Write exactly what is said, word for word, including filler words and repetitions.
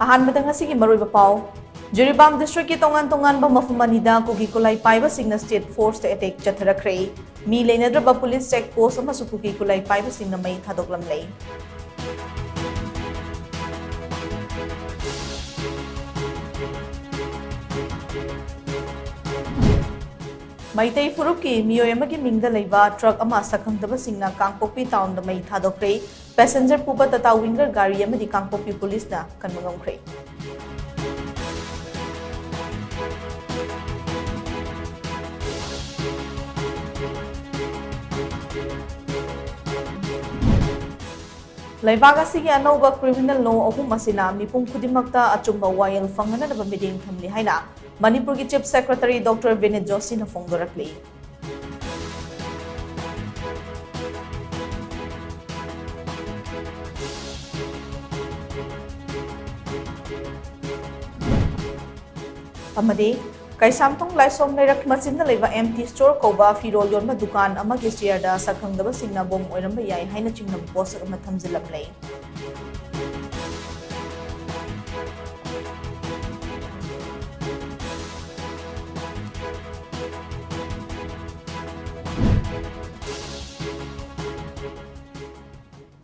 ꯑꯍꯥꯟꯕꯗ ꯉꯁꯤꯒꯤ ꯃꯔꯨꯑꯣꯏꯕ ꯄꯥꯎ꯫ ꯖꯤꯔꯤꯕꯥꯝ district ꯀꯤ ꯇꯣꯉꯥꯟ ꯇꯣꯉꯥꯟꯕ ꯃꯐꯝ ꯑꯅꯤꯗ ꯀꯨꯀꯤ ꯈꯨꯠꯂꯥꯏ ꯄꯥꯏꯕꯁꯤꯡꯅ state force ꯇ attack ꯆꯠꯊꯔꯛꯈ꯭ꯔꯦ꯫ ꯃꯤ ꯂꯩꯅꯗ꯭ꯔꯕ police check post ꯑꯃꯁꯨ ꯀꯨꯀꯤ ꯈꯨꯠꯂꯥꯏ ꯄꯥꯏꯕꯁꯤꯡꯅ ꯃꯩ ꯊꯥꯗꯣꯛꯂꯝꯂꯦ꯫ ꯃꯩꯇꯩ ꯐꯨꯔꯨꯞꯀꯤ ꯃꯤꯑꯣꯏ ꯑꯃꯒꯤ ꯃꯤꯡꯗ ꯂꯩꯕ truck ꯑꯃ ꯁꯛꯈꯪꯗꯕꯁꯤꯡꯅ ꯀꯥꯡꯄꯣꯛꯄꯤ town ꯗ ꯃꯩ ꯊꯥꯗꯣꯛꯈ꯭ꯔꯦ꯫ Passenger ꯄꯨꯕ Tata Winger ꯒꯥꯔꯤ ꯑꯃꯗꯤ ꯀꯥꯡꯄꯣꯛꯄꯤ police ꯅ ꯀꯟꯕ ꯉꯝꯈ꯭ꯔꯦ꯫ ꯂꯩꯕꯥꯛ ꯑꯁꯤꯒꯤ ꯑꯅꯧꯕ criminal law ꯑꯍꯨꯝ ꯑꯁꯤꯅ ꯃꯤꯄꯨꯝ ꯈꯨꯗꯤꯡꯃꯛꯇ ꯑꯆꯨꯝꯕ ꯋꯥꯌꯦꯜ ꯐꯪꯍꯟꯅꯅꯕ ꯃꯤꯠꯌꯦꯡ ꯊꯝꯂꯤ ꯍꯥꯏꯅ ꯃꯅꯤꯄꯨꯔꯒꯤ Chief Secretary Doctor ꯕꯤꯅꯤꯠ ꯖꯣꯁꯤꯅ ꯐꯣꯡꯗꯣꯔꯛꯂꯤ꯫ ꯑꯃꯗꯤ ꯀꯩꯁꯥꯝꯊꯣꯡ ꯂꯥꯏꯁꯣꯝ ꯂꯩꯔꯛ ꯃꯆꯤꯟꯗ ꯂꯩꯕ empty store ꯀꯧꯕ ꯐꯤꯔꯣꯜ ꯌꯣꯟꯕ ꯗꯨꯀꯥꯟ ꯑꯃꯒꯤ chair ꯗ ꯁꯛꯈꯪꯗꯕꯁꯤꯡꯅ bomb ꯑꯣꯏꯔꯝꯕ ꯌꯥꯏ ꯍꯥꯏꯅ ꯆꯤꯡꯅꯕ ꯄꯣꯠꯁꯛ ꯑꯃ ꯊꯝꯖꯤꯜꯂꯝꯂꯦ꯫